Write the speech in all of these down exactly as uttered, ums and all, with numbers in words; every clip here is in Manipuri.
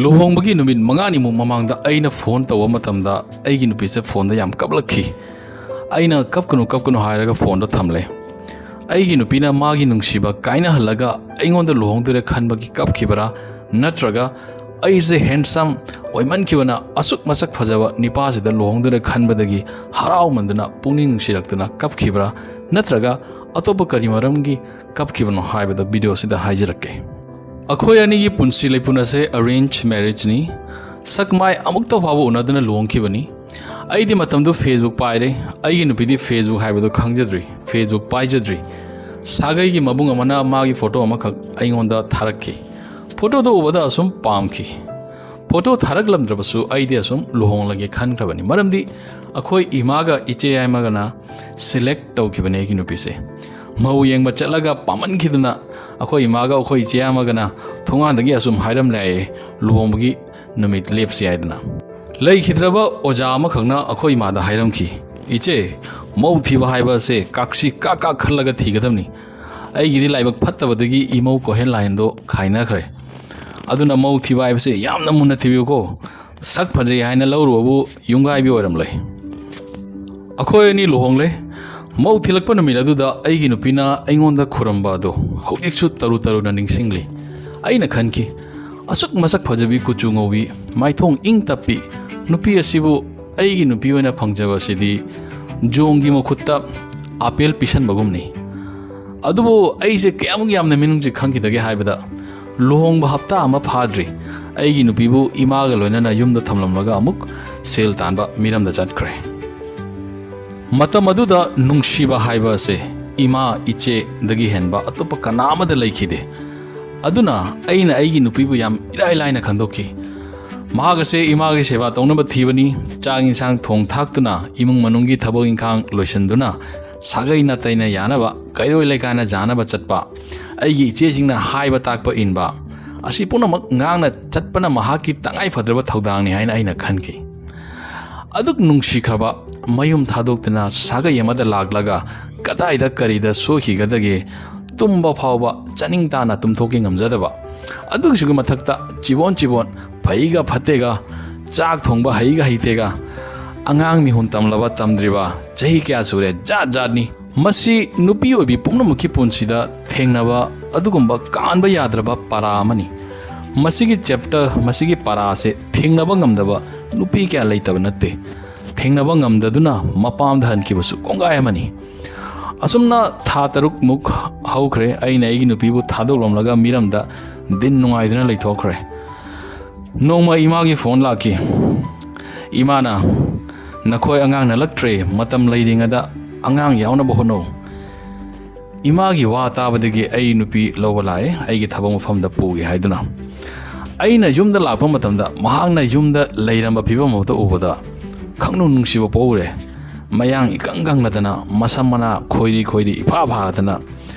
ꯂꯨꯍꯣꯡꯕꯒꯤ ꯅꯨꯃꯤꯠ ꯃꯉꯥꯅꯤꯃꯨꯛ ꯃꯃꯥꯡꯗ ꯑꯩꯅ ꯐꯣꯟ ꯇꯧꯕ ꯃꯇꯝꯗ ꯑꯩꯒꯤ ꯅꯨꯄꯤꯁꯦ ꯐꯣꯟꯗ ꯌꯥꯝ ꯀꯞꯂꯛꯈꯤ꯫ ꯑꯩꯅ "ꯀꯞꯀꯅꯨ, ꯀꯞꯀꯅꯨ" ꯍꯥꯏꯔꯒ ꯐꯣꯟꯗꯣ ꯊꯝꯂꯦ꯫ ꯑꯩꯒꯤ ꯅꯨꯄꯤꯅ ꯃꯥꯒꯤ ꯅꯨꯡꯁꯤꯕ ꯀꯥꯏꯅꯍꯜꯂꯒ ꯑꯩꯉꯣꯟꯗ ꯂꯨꯍꯣꯡꯗꯣꯏꯔꯦ ꯈꯟꯕꯒꯤ ꯀꯞꯈꯤꯕꯔꯥ, ꯅꯠꯇ꯭ꯔꯒ ꯑꯩꯁꯦ handsome ꯑꯣꯏꯃꯟꯈꯤꯕꯅ ꯑꯁꯨꯛ ꯃꯁꯛ ꯐꯖꯕ ꯅꯤꯄꯥꯁꯤꯗ ꯂꯨꯍꯣꯡꯗꯣꯏꯔꯦ ꯈꯟꯕꯗꯒꯤ ꯍꯔꯥꯎꯃꯟꯗꯨꯅ ꯄꯨꯛꯅꯤꯡ ꯅꯨꯡꯁꯤꯔꯛꯇꯨꯅ ꯀꯞꯈꯤꯕ꯭ꯔꯥ, ꯅꯠꯇ꯭ꯔꯒ ꯑꯇꯣꯞꯄ ꯀꯔꯤ ꯃꯔꯝꯒꯤ ꯀꯞꯈꯤꯕꯅꯣ ꯍꯥꯏꯕꯗꯣ video ꯁꯤꯗ ꯍꯥꯏꯖꯔꯛꯀꯦ꯫ ꯑꯩꯈꯣꯏ ꯑꯅꯤꯒꯤ ꯄꯨꯟꯁꯤ ꯂꯩꯄꯨꯟ ꯑꯁꯦ arrange marriage ꯅꯤ꯫ ꯁꯛ ꯃꯥꯏ ꯑꯃꯨꯛꯇ ꯐꯥꯎꯕ ꯎꯅꯗꯅ ꯂꯨꯍꯣꯡꯈꯤꯕꯅꯤ꯫ ꯑꯩꯗꯤ ꯃꯇꯝꯗꯨ Facebook ꯄꯥꯏꯔꯦ꯫ ꯑꯩꯒꯤ ꯅꯨꯄꯤꯗꯤ Facebook ꯍꯥꯏꯕꯗꯨ ꯈꯪꯖꯗ꯭ꯔꯤ, Facebook ꯄꯥꯏꯖꯗ꯭ꯔꯤ꯫ ꯁꯥꯒꯩꯒꯤ ꯃꯕꯨꯡ ꯑꯃꯅ ꯃꯥꯒꯤ photo ꯑꯃꯈꯛ ꯑꯩꯉꯣꯟꯗ ꯊꯥꯔꯛꯈꯤ꯫ Photo ꯗꯨ ꯎꯕꯗ ꯑꯁꯨꯝ ꯄꯥꯝꯈꯤ꯫ Photo ꯊꯥꯔꯛꯂꯝꯗ꯭ꯔꯕꯁꯨ ꯑꯩꯗꯤ ꯑꯁꯨꯝ ꯂꯨꯍꯣꯡꯂꯒꯦ ꯈꯟꯈ꯭ꯔꯕꯅꯤ, ꯃꯔꯝꯗꯤ ꯑꯩꯈꯣꯏ ꯏꯃꯥꯒ ꯏꯆꯦ ꯌꯥꯏꯃꯒꯅ select ꯇꯧꯈꯤꯕꯅꯦ ꯑꯩꯒꯤ ꯅꯨꯄꯤꯁꯦ꯫ ꯃꯧ ꯌꯦꯡꯕ ꯆꯠꯂꯒ ꯄꯥꯝꯃꯟꯈꯤꯗꯅ ꯑꯩꯈꯣꯏ ꯏꯃꯥꯒ ꯑꯩꯈꯣꯏ ꯏꯆꯦ ꯌꯥꯏꯃꯒꯅ ꯊꯣꯡꯒꯥꯟꯗꯒꯤ ꯑꯁꯨꯝ ꯍꯥꯏꯔꯝꯂꯦ ꯍꯥꯏꯌꯦ, "ꯂꯨꯍꯣꯡꯕꯒꯤ ꯅꯨꯃꯤꯠ ꯂꯦꯞꯁꯤ" ꯍꯥꯏꯗꯅ꯫ ꯂꯩꯈꯤꯗ꯭ꯔꯕ ꯑꯣꯖꯥ ꯑꯃꯈꯛꯅ ꯑꯩꯈꯣꯏ ꯏꯃꯥꯗ ꯍꯥꯏꯔꯝꯈꯤ, "ꯏꯆꯦ, ꯃꯧ ꯊꯤꯕ ꯍꯥꯏꯕ ꯑꯁꯦ ꯀꯥꯛꯁꯤ ꯀꯥꯛ ꯀꯥꯛ ꯈꯜꯂꯒ ꯊꯤꯒꯗꯕꯅꯤ꯫ ꯑꯩꯒꯤꯗꯤ ꯂꯥꯏꯕꯛ ꯐꯠꯇꯕꯗꯒꯤ ꯏꯃꯧ ꯀꯣꯏꯍꯦꯟ ꯂꯥꯏꯍꯦꯟꯗꯣ ꯈꯥꯏꯅꯈ꯭ꯔꯦ꯫ ꯑꯗꯨꯅ ꯃꯧ ꯊꯤꯕ ꯍꯥꯏꯕꯁꯦ ꯌꯥꯝꯅ ꯃꯨꯟꯅ ꯊꯤꯕꯤꯌꯨꯀꯣ꯫ ꯁꯛ ꯐꯖꯩ ꯍꯥꯏꯅ ꯂꯧꯔꯨꯕꯕꯨ ꯌꯨꯝꯒꯥꯏꯕꯤ ꯑꯣꯏꯔꯝꯂꯣꯏ"꯫ ꯑꯩꯈꯣꯏ ꯑꯅꯤ ꯂꯨꯍꯣꯡꯂꯦ꯫ ꯃꯧ ꯊꯤꯜꯂꯛꯄ ꯅꯨꯃꯤꯠ ꯑꯗꯨꯗ ꯑꯩꯒꯤ ꯅꯨꯄꯤꯅ ꯑꯩꯉꯣꯟꯗ ꯈꯨꯔꯝꯕ ꯑꯗꯨ ꯍꯧꯖꯤꯛꯁꯨ ꯇꯔꯨ ꯇꯔꯨꯅ ꯅꯤꯡꯁꯤꯡꯂꯤ꯫ ꯑꯩꯅ ꯈꯟꯈꯤ, "ꯑꯁꯨꯛ ꯃꯁꯛ ꯐꯖꯕꯤ, ꯀꯨꯆꯨ ꯉꯧꯕꯤ, ꯃꯥꯏꯊꯣꯡ ꯏꯪ ꯇꯞꯄꯤ ꯅꯨꯄꯤ ꯑꯁꯤꯕꯨ ꯑꯩꯒꯤ ꯅꯨꯄꯤ ꯑꯣꯏꯅ ꯐꯪꯖꯕ ꯑꯁꯤꯗꯤ ꯖꯣꯡꯒꯤ ꯃꯈꯨꯠꯇ ꯑꯥꯄꯦꯜ ꯄꯤꯁꯟꯕꯒꯨꯝꯅꯤ"꯫ ꯑꯗꯨꯕꯨ ꯑꯩꯁꯦ ꯀꯌꯥꯃꯨꯛ ꯌꯥꯝꯅ ꯃꯤꯅꯨꯡꯁꯤ ꯈꯪꯈꯤꯗꯒꯦ ꯍꯥꯏꯕꯗ, ꯂꯨꯍꯣꯡꯕ ꯍꯞꯇꯥ ꯑꯃ ꯐꯥꯗ꯭ꯔꯤ, ꯑꯩꯒꯤ ꯅꯨꯄꯤꯕꯨ ꯏꯃꯥꯒ ꯂꯣꯏꯅꯅ ꯌꯨꯝꯗ ꯊꯝꯂꯝꯂꯒ ꯑꯃꯨꯛ ꯁꯦꯜ ꯇꯥꯟꯕ ꯃꯤꯔꯝꯗ ꯆꯠꯈ꯭ꯔꯦ꯫ ꯃꯇꯝ ꯑꯗꯨꯗ ꯅꯨꯡꯁꯤꯕ ꯍꯥꯏꯕ ꯑꯁꯦ ꯏꯃꯥ, ꯏꯆꯦꯗꯒꯤ ꯍꯦꯟꯕ ꯑꯇꯣꯞꯄ ꯀꯅꯥ ꯑꯃꯗ ꯂꯩꯈꯤꯗꯦ꯫ ꯑꯗꯨꯅ ꯑꯩꯅ ꯑꯩꯒꯤ ꯅꯨꯄꯤꯕꯨ ꯌꯥꯝ ꯏꯔꯥꯏ ꯂꯥꯏꯅ ꯈꯟꯗꯣꯛꯈꯤ꯫ ꯃꯍꯥꯛ ꯑꯁꯦ ꯏꯃꯥꯒꯤ ꯁꯦꯕꯥ ꯇꯧꯅꯕ ꯊꯤꯕꯅꯤ꯫ ꯆꯥꯛ ꯏꯟꯁꯥꯡ ꯊꯣꯡ ꯊꯥꯛꯇꯨꯅ, ꯏꯃꯨꯡ ꯃꯅꯨꯡꯒꯤ ꯊꯕꯛ ꯏꯟꯈꯥꯡ ꯂꯣꯏꯁꯤꯟꯗꯨꯅ, ꯁꯥꯒꯩ ꯅꯥꯇꯩꯅ ꯌꯥꯅꯕ, ꯀꯩꯔꯣꯏ ꯂꯩꯀꯥꯏꯅ ꯌꯥꯅꯕ ꯆꯠꯄ, ꯑꯩꯒꯤ ꯏꯆꯦꯁꯤꯡꯅ ꯍꯥꯏꯕ ꯇꯥꯛꯄ ꯏꯟꯕ, ꯑꯁꯤ ꯄꯨꯝꯅꯃꯛ ꯉꯥꯡꯅ ꯆꯠꯄꯅ ꯃꯍꯥꯛꯀꯤ ꯇꯉꯥꯏ ꯐꯗ꯭ꯔꯕ ꯊꯧꯗꯥꯡꯅꯤ ꯍꯥꯏꯅ ꯑꯩꯅ ꯈꯟꯈꯤ꯫ ꯑꯗꯨꯛ ꯅꯨꯡꯁꯤꯈ꯭ꯔꯕ ꯃꯌꯨꯝ ꯊꯥꯗꯣꯛꯇꯨꯅ ꯁꯥꯒꯩ ꯑꯃꯗ ꯂꯥꯛꯂꯒ ꯀꯗꯥꯏꯗ ꯀꯔꯤꯗ ꯁꯣꯏꯈꯤꯒꯗꯒꯦ? ꯇꯨꯝꯕ ꯐꯥꯎꯕ ꯆꯥꯅꯤꯡ ꯇꯥꯅ ꯇꯨꯝꯊꯣꯛꯀꯦ ꯉꯝꯖꯗꯕ, ꯑꯗꯨꯒꯤꯁꯨ ꯃꯊꯛꯇ ꯆꯤꯕꯣꯟ ꯆꯤꯕꯣꯟ, ꯐꯩꯒ ꯐꯠꯇꯦꯒ, ꯆꯥꯛ ꯊꯣꯡꯕ ꯍꯩꯒ ꯍꯩꯇꯦꯒ, ꯑꯉꯥꯡ ꯃꯤꯍꯨꯟ ꯇꯝꯂꯕ ꯇꯝꯗ꯭ꯔꯤꯕ, ꯆꯍꯤ ꯀꯌꯥ ꯁꯨꯔꯦ, ꯖꯥꯠ ꯖꯥꯠꯅꯤ꯫ ꯃꯁꯤ ꯅꯨꯄꯤ ꯑꯣꯏꯕꯤ ꯄꯨꯝꯅꯃꯛꯀꯤ ꯄꯨꯟꯁꯤꯗ ꯊꯦꯡꯅꯕ ꯑꯗꯨꯒꯨꯝꯕ ꯀꯥꯟꯕ ꯌꯥꯗ꯭ꯔꯕ ꯄꯔꯥ ꯑꯃꯅꯤ꯫ ꯃꯁꯤꯒꯤ ꯆꯦꯞꯇꯔ, ꯃꯁꯤꯒꯤ ꯄꯔꯥꯁꯦ ꯊꯦꯡꯅꯕ ꯉꯝꯗꯕ ꯅꯨꯄꯤ ꯀꯌꯥ ꯂꯩꯇꯕ ꯅꯠꯇꯦ꯫ ꯊꯦꯡꯅꯕ ꯉꯝꯗꯗꯨꯅ ꯃꯄꯥꯝꯗ ꯍꯟꯈꯤꯕꯁꯨ ꯀꯣꯡꯒꯥꯏ ꯑꯃꯅꯤ꯫ ꯑꯁꯨꯝꯅ ꯊꯥ ꯇꯔꯨꯛꯃꯨꯛ ꯍꯧꯈ꯭ꯔꯦ꯫ ꯑꯩꯅ ꯑꯩꯒꯤ ꯅꯨꯄꯤꯕꯨ ꯊꯥꯗꯣꯛꯂꯝꯂꯒ ꯃꯤꯔꯝꯗ ꯗꯤꯟ ꯅꯨꯡꯉꯥꯏꯗꯨꯅ ꯂꯩꯊꯣꯛꯈ꯭ꯔꯦ꯫ ꯅꯣꯡꯃ ꯏꯃꯥꯒꯤ ꯐꯣꯟ ꯂꯥꯛꯈꯤ꯫ ꯏꯃꯥꯅ, "ꯅꯈꯣꯏ ꯑꯉꯥꯡ ꯅꯠꯂꯛꯇ꯭ꯔꯦ, ꯃꯇꯝ ꯂꯩꯔꯤꯉꯩꯗ ꯑꯉꯥꯡ ꯌꯥꯎꯅꯕ ꯍꯣꯠꯅꯧ"꯫ ꯏꯃꯥꯒꯤ ꯋꯥ ꯇꯥꯕꯗꯒꯤ ꯑꯩ ꯅꯨꯄꯤ ꯂꯧꯕ ꯂꯥꯛꯑꯦ, ꯑꯩꯒꯤ ꯊꯕꯛ ꯃꯐꯝꯗ ꯄꯨꯒꯦ ꯍꯥꯏꯗꯨꯅ꯫ ꯑꯩꯅ ꯌꯨꯝꯗ ꯂꯥꯛꯄ ꯃꯇꯝꯗ ꯃꯍꯥꯛꯅ ꯌꯨꯝꯗ ꯂꯩꯔꯝꯕ ꯐꯤꯕꯝ ꯑꯃꯠꯇ ꯎꯕꯗ ꯈꯪꯅꯨꯡ ꯅꯨꯡꯁꯤꯕ ꯄꯣꯛꯎꯔꯦ꯫ ꯃꯌꯥꯡ ꯏꯀꯪ ꯀꯪꯂꯗꯅ, ꯃꯁꯝ ꯃꯅꯥ ꯈꯣꯏꯔꯤ ꯈꯣꯏꯔꯤ ꯏꯐꯥ ꯐꯥꯔꯗꯅ,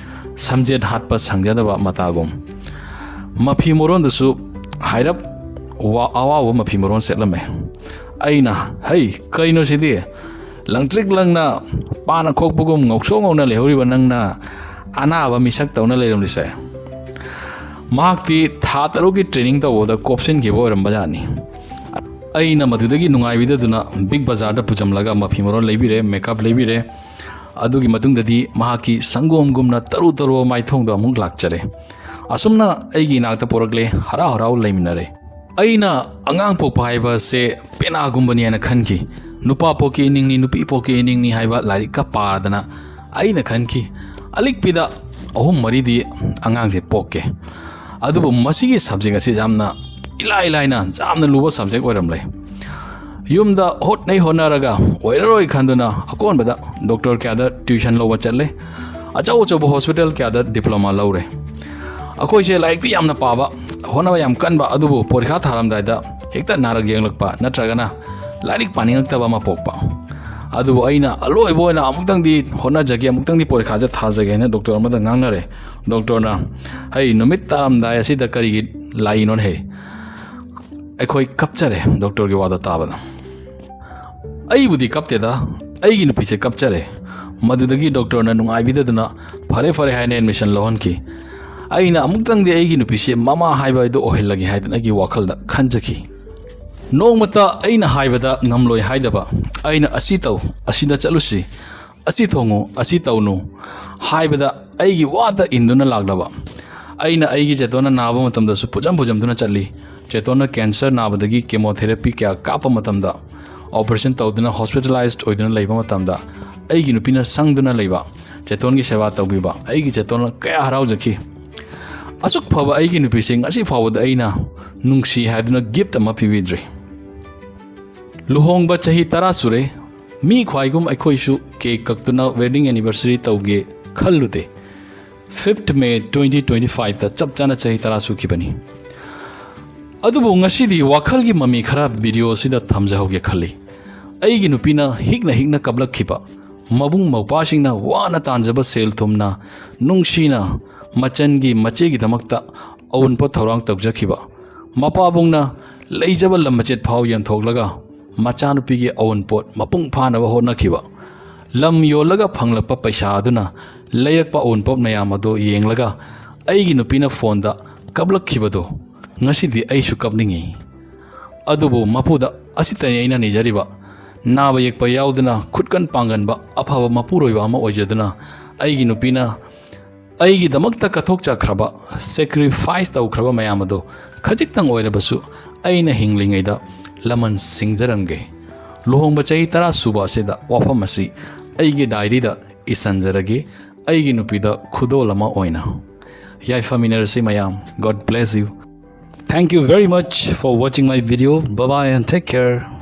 ꯁꯝꯖꯦꯠ ꯍꯥꯠꯄ ꯁꯪꯖꯗꯕ ꯃꯇꯥꯒꯨꯝ꯫ ꯃꯐꯤ ꯃꯔꯣꯟꯗꯨꯁꯨ ꯍꯥꯏꯔꯞ ꯋꯥ-, ꯑꯋꯥꯎꯕ ꯃꯐꯤ ꯃꯔꯣꯟ ꯁꯦꯠꯂꯝꯃꯦ꯫ ꯑꯩꯅ, "ꯍꯩ, ꯀꯩꯅꯣ ꯁꯤꯗꯤ? ꯂꯪꯇ꯭ꯔꯤꯛ ꯂꯪꯅ ꯄꯥꯅ ꯈꯣꯛꯄꯒꯨꯝ ꯉꯧꯁꯣꯛ ꯉꯧꯅ ꯂꯩꯍꯧꯔꯤꯕ ꯅꯪꯅ ꯑꯅꯥꯕ ꯃꯤꯁꯛ ꯇꯧꯅ ꯂꯩꯔꯝꯂꯤꯁꯦ?" ꯃꯍꯥꯛꯇꯤ ꯊꯥ ꯇꯔꯨꯛꯀꯤ ꯇ꯭ꯔꯦꯅꯤꯡ ꯇꯧꯕꯗ ꯀꯣꯞꯁꯤꯟꯈꯤꯕ ꯑꯣꯏꯔꯝꯕꯖꯥꯠꯅꯤ꯫ ꯑꯩꯅ ꯃꯗꯨꯗꯒꯤ ꯅꯨꯡꯉꯥꯏꯕꯤꯗꯗꯨꯅ ꯕꯤꯛ ꯕꯖꯥꯔꯗ ꯄꯨꯖꯝꯂꯒ ꯃꯐꯤ ꯃꯔꯣꯟ ꯂꯩꯕꯤꯔꯦ, ꯃꯦꯀꯞ ꯂꯩꯕꯤꯔꯦ꯫ ꯑꯗꯨꯒꯤ ꯃꯇꯨꯡꯗꯗꯤ ꯃꯍꯥꯛꯀꯤ ꯁꯪꯒꯣꯝꯒꯨꯝꯅ ꯇꯔꯨ ꯇꯔꯨꯕ ꯃꯥꯏꯊꯣꯡꯗ ꯑꯃꯨꯛ ꯂꯥꯛꯆꯔꯦ꯫ ꯑꯁꯨꯝꯅ ꯑꯩꯒꯤ ꯏꯅꯥꯛꯇ ꯄꯣꯔꯛꯂꯦ, ꯍꯔꯥꯎ ꯍꯔꯥꯎ ꯂꯩꯃꯤꯟꯅꯔꯦ꯫ ꯑꯩꯅ ꯑꯉꯥꯡ ꯄꯣꯛꯄ ꯍꯥꯏꯕꯁꯦ ꯄꯦꯅꯥꯒꯨꯝꯕꯅꯤ ꯍꯥꯏꯅ ꯈꯟꯈꯤ꯫ ꯅꯨꯄꯥ ꯄꯣꯛꯀꯤ ꯏꯅꯤꯡꯅꯤ, ꯅꯨꯄꯤ ꯄꯣꯛꯀꯤ ꯏꯅꯤꯡꯅꯤ ꯍꯥꯏꯕ ꯂꯥꯏꯔꯤꯛꯀ ꯄꯥꯗꯅ ꯑꯩꯅ ꯈꯟꯈꯤ, ꯑꯂꯤꯛꯄꯤꯗ ꯑꯍꯨꯝ ꯃꯔꯤꯗꯤ ꯑꯉꯥꯡꯁꯦ ꯄꯣꯛꯀꯦ꯫ ꯑꯗꯨꯕꯨ ꯃꯁꯤꯒꯤ ꯁꯕꯖꯦꯛ ꯑꯁꯤ ꯌꯥꯝꯅ ꯏꯂꯥꯏ ꯂꯥꯏꯅ, ꯌꯥꯝꯅ ꯂꯨꯕ ꯁꯕꯖꯦꯛ ꯑꯣꯏꯔꯝꯂꯦ꯫ ꯌꯨꯝꯗ ꯍꯣꯠꯅꯩ ꯍꯣꯠꯅꯔꯒ ꯑꯣꯏꯔꯔꯣꯏ ꯈꯟꯗꯨꯅ ꯑꯀꯣꯟꯕꯗ ꯗꯣꯛꯇꯔ ꯀꯌꯥꯗ ꯇ꯭ꯌꯨꯁꯟ ꯂꯧꯕ ꯆꯠꯂꯦ꯫ ꯑꯆꯧ ꯑꯆꯧꯕ ꯍꯣꯁꯄꯤꯇꯥꯜ ꯀꯌꯥꯗ ꯗꯤꯄ꯭ꯂꯣꯃꯥ ꯂꯧꯔꯦ꯫ ꯑꯩꯈꯣꯏꯁꯦ ꯂꯥꯏꯔꯤꯛꯇꯤ ꯌꯥꯝꯅ ꯄꯥꯕ, ꯍꯣꯠꯅꯕ ꯌꯥꯝ ꯀꯟꯕ, ꯑꯗꯨꯕꯨ ꯄꯔꯤꯈꯥ ꯊꯥꯔꯝꯗꯥꯏꯗ ꯍꯦꯛꯇ ꯅꯥꯔꯛ ꯌꯦꯛꯂꯛꯄ ꯅꯠꯇ꯭ꯔꯒꯅ ꯂꯥꯏꯔꯤꯛ ꯄꯥꯅꯤꯡꯉꯛꯇꯕ ꯑꯃ ꯄꯣꯛꯄ꯫ ꯑꯗꯨꯕꯨ ꯑꯩꯅ ꯑꯂꯣꯏꯕ ꯑꯣꯏꯅ ꯑꯃꯨꯛꯇꯪꯗꯤ ꯍꯣꯠꯅꯖꯒꯦ, ꯑꯃꯨꯛꯇꯪꯗꯤ ꯄꯔꯤꯈꯥꯁꯦ ꯊꯥꯖꯒꯦ ꯍꯥꯏꯅ ꯗꯣꯛꯇꯔ ꯑꯃꯗ ꯉꯥꯡꯅꯔꯦ꯫ ꯗꯣꯛꯇꯔꯅ, "ꯍꯩ, ꯅꯨꯃꯤꯠ ꯇꯥꯔꯝꯗꯥꯏ ꯑꯁꯤꯗ ꯀꯔꯤꯒꯤ ꯂꯥꯛꯏꯅꯣꯅꯦ ꯍꯦ?" ꯑꯩꯈꯣꯏ ꯀꯞꯆꯔꯦ ꯗꯣꯛꯇꯔꯒꯤ ꯋꯥꯗꯣ ꯇꯥꯕꯗ꯫ ꯑꯩꯕꯨꯗꯤ ꯀꯞꯇꯦꯗ, ꯑꯩꯒꯤ ꯅꯨꯄꯤꯁꯦ ꯀꯞꯆꯔꯦ꯫ ꯃꯗꯨꯗꯒꯤ ꯗꯣꯛꯇꯔꯅ ꯅꯨꯡꯉꯥꯏꯕꯤꯗꯗꯨꯅ ꯐꯔꯦ ꯐꯔꯦ ꯍꯥꯏꯅ ꯑꯦꯗꯃꯤꯁꯟ ꯂꯧꯍꯟꯈꯤ꯫ ꯑꯩꯅ ꯑꯃꯨꯛꯇꯪꯗꯤ ꯑꯩꯒꯤ ꯅꯨꯄꯤꯁꯤ ꯃꯃꯥ ꯍꯥꯏꯕ ꯍꯥꯏꯗꯨ ꯑꯣꯏꯍꯜꯂꯒꯦ ꯍꯥꯏꯗꯅ ꯑꯩꯒꯤ ꯋꯥꯈꯜꯗ ꯈꯟꯖꯈꯤ꯫ ꯅꯣꯡꯃꯇ ꯑꯩꯅ ꯍꯥꯏꯕꯗ ꯉꯝꯂꯣꯏ ꯍꯥꯏꯗꯕ, ꯑꯩꯅ "ꯑꯁꯤ ꯇꯧ, ꯑꯁꯤꯗ ꯆꯠꯂꯨꯁꯤ, ꯑꯁꯤ ꯊꯣꯡꯉꯨ, ꯑꯁꯤ ꯇꯧꯅꯨ" ꯍꯥꯏꯕꯗ ꯑꯩꯒꯤ ꯋꯥꯗ ꯏꯟꯗꯨꯅ ꯂꯥꯛꯂꯕ꯫ ꯑꯩꯅ ꯑꯩꯒꯤ ꯆꯦꯇꯣꯟꯅ ꯅꯥꯕ ꯃꯇꯝꯗꯁꯨ ꯄꯨꯖꯝ ꯄꯨꯖꯝꯗꯨꯅ ꯆꯠꯂꯤ꯫ ꯆꯦꯇꯣꯟꯅ ꯀꯦꯟꯁꯔ ꯅꯥꯕꯗꯒꯤ ꯀꯦꯃꯣꯊꯦꯔꯥꯄꯤ ꯀꯌꯥ ꯀꯥꯞꯄ ꯃꯇꯝꯗ, ꯑꯣꯄꯔꯦꯁꯟ ꯇꯧꯗꯨꯅ ꯍꯣꯁꯄꯤꯇꯥꯂꯥꯏꯖ ꯑꯣꯏꯗꯨꯅ ꯂꯩꯕ ꯃꯇꯝꯗ, ꯑꯩꯒꯤ ꯅꯨꯄꯤꯅ ꯁꯪꯗꯨꯅ ꯂꯩꯕ, ꯆꯦꯇꯣꯟꯒꯤ ꯁꯦꯕꯥ ꯇꯧꯕꯤꯕ ꯑꯩꯒꯤ ꯆꯦꯇꯣꯟꯅ ꯀꯌꯥ ꯍꯔꯥꯎꯖꯈꯤ꯫ ꯑꯁꯨꯛ ꯐꯕ ꯑꯩꯒꯤ ꯅꯨꯄꯤꯁꯦ ꯉꯁꯤ ꯐꯥꯎꯕꯗ ꯑꯩꯅ ꯅꯨꯡꯁꯤ ꯍꯥꯏꯗꯨꯅ ꯒꯤꯐꯠ ꯑꯃ ꯄꯤꯕꯤꯗ꯭ꯔꯤ꯫ ꯂꯨꯍꯣꯡꯕ ꯆꯍꯤ ꯇꯔꯥ ꯁꯨꯔꯦ꯫ ꯃꯤ ꯈ꯭ꯋꯥꯏꯒꯨꯝ ꯑꯩꯈꯣꯏꯁꯨ ꯀꯦꯛ ꯀꯛꯇꯨꯅ ꯋꯦꯗꯤꯡ ꯑꯦꯅꯤꯚꯔꯁꯔꯤ ꯇꯧꯒꯦ ꯈꯜꯂꯨꯗꯦ꯫ ꯐꯤꯐꯠ ꯃꯦ ꯇ꯭ꯋꯦꯟꯇꯤ ꯇ꯭ꯋꯦꯟꯇꯤ ꯐꯥꯏꯚꯇ ꯆꯞ ꯆꯥꯅ ꯆꯍꯤ ꯇꯔꯥ ꯁꯨꯈꯤꯕꯅꯤ꯫ ꯑꯗꯨꯕꯨ ꯉꯁꯤꯗꯤ ꯋꯥꯈꯜꯒꯤ ꯃꯃꯤ ꯈꯔ ꯚꯤꯗꯤꯑꯣ ꯑꯁꯤꯗ ꯊꯝꯖꯍꯧꯒꯦ ꯈꯜꯂꯤ꯫ ꯑꯩꯒꯤ ꯅꯨꯄꯤꯅ ꯍꯤꯛꯅ ꯍꯤꯛꯅ ꯀꯞꯂꯛꯈꯤꯕ, ꯃꯕꯨꯡ ꯃꯧꯄ꯭ꯋꯥꯁꯤꯡꯅ ꯋꯥꯅ ꯇꯥꯟꯖꯕ ꯁꯦꯜ ꯊꯨꯝꯅ ꯅꯨꯡꯁꯤꯅ ꯃꯆꯟꯒꯤ ꯃꯆꯦꯒꯤꯗꯃꯛꯇ ꯑꯋꯨꯟꯄꯣꯠ ꯊꯧꯔꯥꯡ ꯇꯧꯖꯈꯤꯕ, ꯃꯄꯥꯕꯨꯡꯅ ꯂꯩꯖꯕ ꯂꯝ ꯃꯆꯦꯠ ꯐꯥꯎ ꯌꯦꯟꯊꯣꯛꯂꯒ ꯃꯆꯥꯅꯨꯄꯤꯒꯤ ꯑꯋꯨꯟꯄꯣꯠ ꯃꯄꯨꯡ ꯐꯥꯅꯕ ꯍꯣꯠꯅꯈꯤꯕ, ꯂꯝ ꯌꯣꯜꯂꯒ ꯐꯪꯂꯛꯄ ꯄꯩꯁꯥ ꯑꯗꯨꯅ ꯂꯩꯔꯛꯄ ꯑꯋꯨꯟꯄꯣꯠ ꯃꯌꯥꯝ ꯑꯗꯨ ꯌꯦꯡꯂꯒ ꯑꯩꯒꯤ ꯅꯨꯄꯤꯅ ꯐꯣꯟꯗ ꯀꯞꯂꯛꯈꯤꯕꯗꯨ ꯉꯁꯤꯗꯤ ꯑꯩꯁꯨ ꯀꯞꯅꯤꯡꯏ꯫ ꯑꯗꯨꯕꯨ ꯃꯄꯨꯗ ꯑꯁꯤꯇꯅꯤ ꯑꯩꯅ ꯅꯤꯖꯔꯤꯕ꯫ ꯅꯥꯕ ꯌꯦꯛꯄ ꯌꯥꯎꯗꯅ ꯈꯨꯠꯀꯟ ꯄꯥꯡꯒꯟꯕ ꯑꯐꯕ ꯃꯄꯨꯔꯣꯏꯕ ꯑꯃ ꯑꯣꯏꯖꯗꯨꯅ ꯑꯩꯒꯤ ꯅꯨꯄꯤꯅ ꯑꯩꯒꯤꯗꯃꯛꯇ ꯀꯠꯊꯣꯛꯆꯈ꯭ꯔꯕ, ꯁꯦꯀ꯭ꯔꯤꯐꯥꯏꯁ ꯇꯧꯈ꯭ꯔꯕ ꯃꯌꯥꯝ ꯑꯗꯨ ꯈꯖꯤꯛꯇꯪ ꯑꯣꯏꯔꯕꯁꯨ ꯑꯩꯅ ꯍꯤꯡꯂꯤꯉꯩꯗ ꯂꯃꯟ ꯁꯤꯡꯖꯔꯝꯒꯦ꯫ ꯂꯨꯍꯣꯡꯕ ꯆꯍꯤ ꯇꯔꯥ ꯁꯨꯕ ꯑꯁꯤꯗ ꯋꯥꯐꯝ ꯑꯁꯤ ꯑꯩꯒꯤ ꯗꯥꯏꯔꯤꯗ ꯏꯁꯟꯖꯔꯒꯦ, ꯑꯩꯒꯤ ꯅꯨꯄꯤꯗ ꯈꯨꯗꯣꯜ ꯑꯃ ꯑꯣꯏꯅ꯫ ꯌꯥꯏꯐꯃꯤꯟꯅꯔꯁꯤ ꯃꯌꯥꯝ꯫ God bless you. Thank you very much for watching my video. Bye bye and take care.